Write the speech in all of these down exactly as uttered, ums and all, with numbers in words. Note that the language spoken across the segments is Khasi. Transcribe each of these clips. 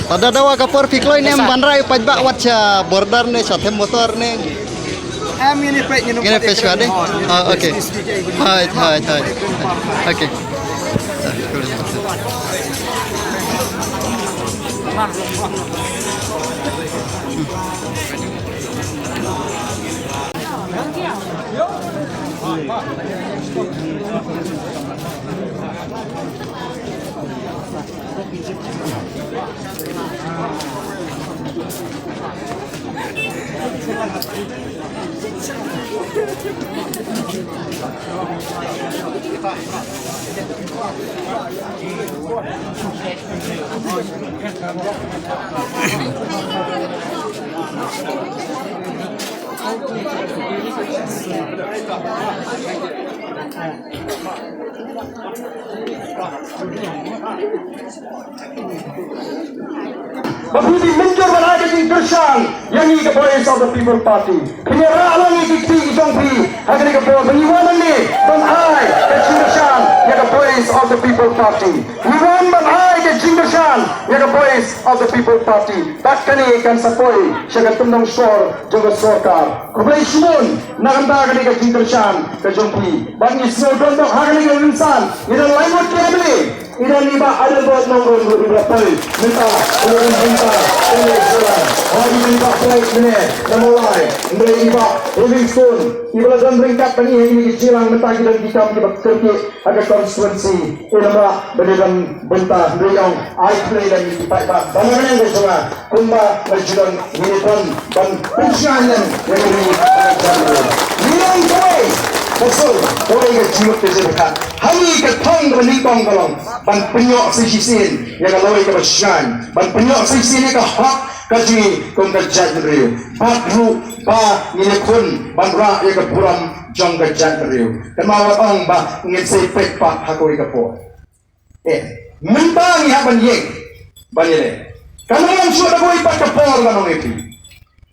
Lada dawa ka por phi kloi ne em ban rai pat ba wat sha border ne sha them motor ne. Em ngin ïa peit ngin ïa peit shuwa de. Ah, okay. Hooid, hooid, hooid. Okay. Ba phi dei mynjur ban ai ka jingkyrshan ïa ngi ka Voice of the People Party. Phin ïa rah lang ïa ki kti ki jong phi ha kane ka por ba ngi wan hangne ban ai ka jingkyrshan ïa ka Voice of the People Party. Ngi wan ban ai ka jingkyrshan ïa ka Voice of the People Party. Bad kane kan sa poi sha ka tyndong sor jong ka sorkar. Khublei shibun na ka bynta kane ka jingkyrshan ka jong phi. Bad ngi sngew donkam ha kane ka rynsan ngi don lai ngut ki M L A. Ngi don i Bah Adelbert Nongrum ruh i ba la poi mynta. Ngi don mynta i Bah Blake mynne na Mawlai. Ngi don i Bah Livingstone i ba la don ryngkat bad ngi ha kine ki jingïalang mynta ki don ki kam ki ba kyrkieh ha ka constituency. Ïa namar ba dei ban bynta hynrei ong ai khublei ïa ki paidbah ba na ka liang ka jong nga kumba nga ju don ngi dei ban ban pynshai lem ïa ka ri ha ka jong ngi. Ngi long kawei ka sur kawei ka jingmut ka jingpyrkhat ha ngi ka thong kaba nyngkong ka long ban pynïoh sa shisien ïa ka lawei kaba shngaiñ ban pynïoh sa shisien ïa ka hok ka jong ngi kum ka jaitbynriew bad ruh ba ngin ïakhun ban rah ïa ka burom jong ka jaitbynriew. Kynmaw wat ong ba ngin sa peit pat ha kawei ka por. Eh, mynta ngi hap ban ïeng ban ïaleh. Kan ym long shuh da kawei pat ka por, ngan ong ïa phi.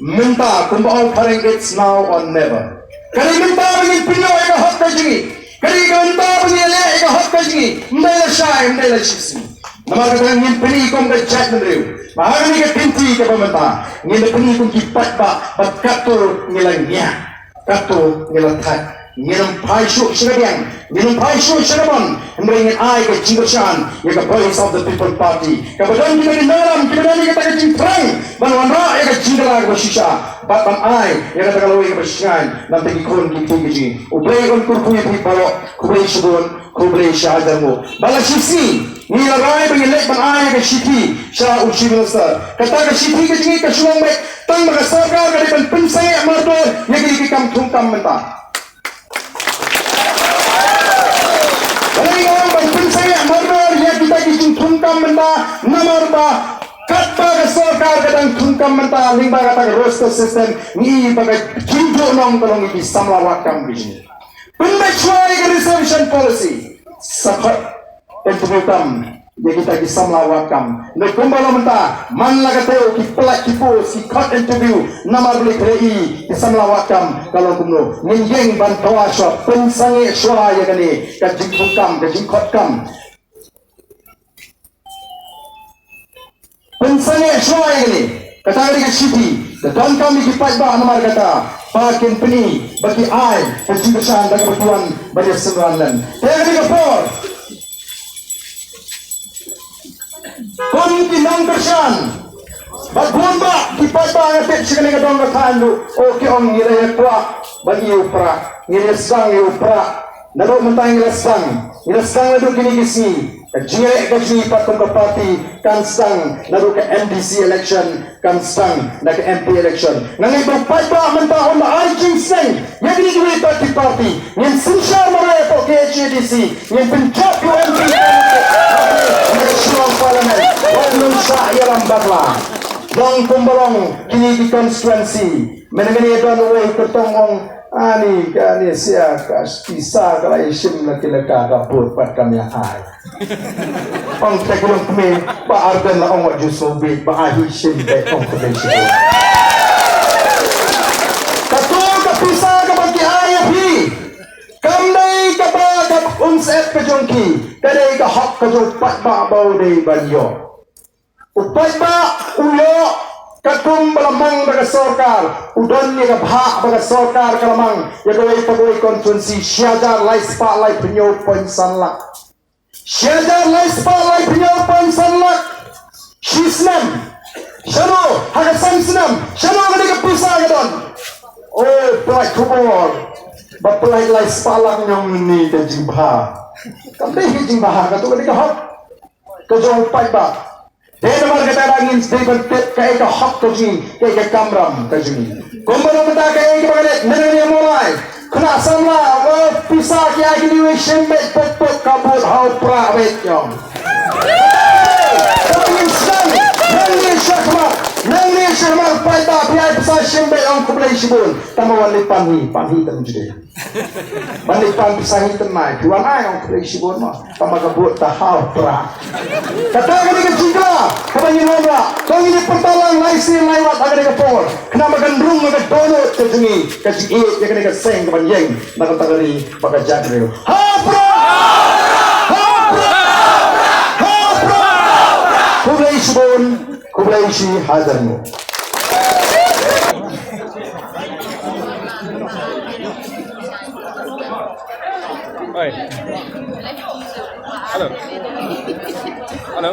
Mynta kumba ong phareng, it's now or never. Ka dei mynta ba ngin pynïoh ïa ka hok ka jong ngi. Ka dei ka mynta ba ngin ïaleh ïa ka hok ka jong ngi. Ym dei lashai, ym dei lashisngi. Namar kata ngin pyni kum ka jaitbynriew ba ha kane ka kynti kaba mynta ngin da pyni kum ki paidbah ba katto ngi la ngiah. Katto ngi la thait, ngin ym phai shuh sha ka biang, ngin ym phai shuh sha ka mon, hynrei ngin ai ka jingkyrshan ïa ka Voice of the People Party. Kaba don kita ki nongïalam, kiba don ïa kata ka jingthrang ban wanrah ïa ka jingkylla kaba shisha bad ban ai ïa kata ka lawei kaba shngaiñ na bynta ki khun ki kti ki jong ngi. U Blei un kyrkhu ïa phi baroh. Khublei shibun. Khublei shihajar nguh. Ba la shisngi ngi la rai ba ngi leit ban ai ka shithi sha u Chief Minister. Kata ka shithi ka jong ngi ka shu long beit tang ba ka sorkar ka dei ban pynsangeh mardor ïa kine ki kam thungkam mynta. Ka dei ban pynsangeh mardor ïa kita ki jingthungkam mynta namar ba katba ka sorkar ka dang thungkam mynta lyngba kata ka roster system ngi ba ka jingduhnong ka long ïa ki samla wad kam ki jong ngi. Pynbeit shuwa ïa ka reservation policy. Sa khot interview kam ïa kita ki samla wad kam. Ne kumba long mynta man la ka tei ki pynlait ki post ki khot interview namar ba lei khlei ki samla wad kam ka long kumno. Ngin ïeng ban dawa shuwa pynsangeh shuwa ïa kane ka jingthung kam ka jingkhot kam. Pynsangeh shuwa ïa kane. Kata ka dei ka shithi. Ka donkam ïa ki paidbah namar kata ba kin pyni ba ki ai ka jingkyrshan da kaba ki wan ban ïasynran lem. Te ka dei ka por. Kum ki nongkyrshan bad bun bah ki paidbah nga tip sha kane ka dong ka thaiñ ruh, o, ki ong ngi la ïa kwah ban ïoh pra, ngi la sdang ïoh pra. Naduh mynta ngi la sdang, ngi la sdang naduh kine ki sngi. Ka jingïaleh ka jong ngi pat kum ka party kan sdang naduh ka M D C election, kan sdang na ka M P election. Nga ngeit ba u paidbah mynta un da ai jingsneng ïa kine kiwei pat ki party. Ngin synshar marwei hapoh K H A D C, ngin pynjop ïa u M P na ka Shillong Parliament. Wat nym shah ïalam bakla. Long kumba long kine ki constituency. Mynta kane don uwei u kyrtong ong, ani kane sia ka pisa ka la ïashim na ki laka ka bud pat kam ïa ai. Ong te ki longkmie, Bah Ardent la ong wat ju sngewbha, ba ai hi shim beit, ong te beit shim. Kato ka pisa kaba ki ai ïa phi kam dei kaba ka umsyep ka jong ki, ka dei ka hok ka jong u paidbah ba u dei ban ïoh. U paidbah u ïoh katkum ba la mang da ka sorkar, u don ïa ka bhah ba ka sorkar ka la mang ïa kawei pa kawei constituency, shi hajar lai spah lai phew point san lak. Shi hajar lai spah lai phew point san lak. Shi snem. Shano, ha ka san snem. Shano kane ka pisa ka don. Oh, pynlait khubor. Ba pynlait lai spah lak ñiong ne ka jingbha. Kam dei ka jingbha, ka tu kane ka hok. Ka jong u paidbah. Dei namar kata da ngin sdei ban tip kaei ka hok ka jong ngi, kaei ka kamram ka jong ngi. Kumba nang mynta kaei kaba nga leh, mynta nga ïa Mawlai. Khynnah samla, oh, pisa ki ai kine iwei shim beit pok pok ka bud ha u pra beit ñiong. Kaba ngin sdang, nangne shakhmat, nangne shakhmat paidbah phi ai pisa shim beit ong khublei shibun. Tangba wan leit pan hi, pan hi tang jide. Ban leit pan pisa hi tang mai, phi wan ai ong khublei shibun mo. Tangba ka bud ta ha u pra. Kata kane ka jingkla kaba ngi wanrah. Ko ngin ïa pyrta lang lai sien lai wat ha kane ka por. Khnang ba kan rung ka dohnud ka jong ngi, ka jingïeit ïa kane ka seng kaban ïeng na ka bynta ka ri bad ka jaitbynriew. Ha u pra! Ha u pra! Ha u pra! Khublei shibun, khublei shi hajar nguh. Oi. Hello. Hello.